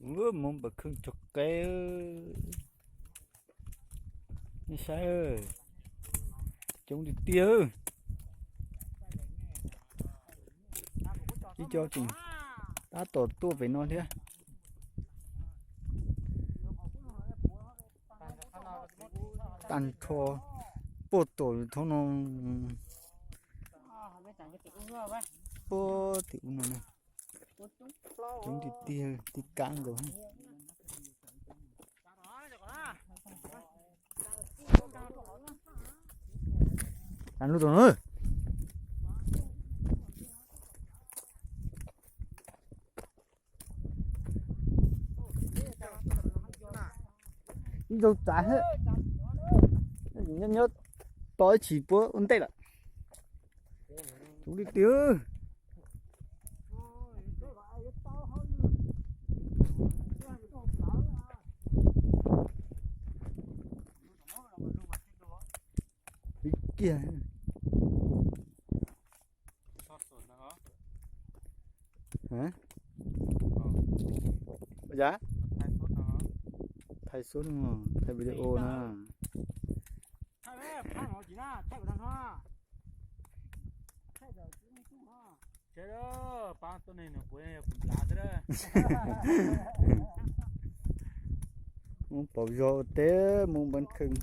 Ub, Hmoob npawg Kheej cog qeb. Nej saib, coob tiag tiag. Ib co tseem tab tom tuaj pem no thiab. Tag nrho puag tom thoob no, puag tim ub no na. Coob tiag tiag, tib kab nkaus. Tag lub tom no. Ib zaug tsav thiab. Nyob nyob tos ib chim puab ua ntej lawm. Coob tiag tiag. Ib kiag. Hả? Ua cas? Thaij xub, thaij video na. Mus pauv zog ua teb mus npab kheej.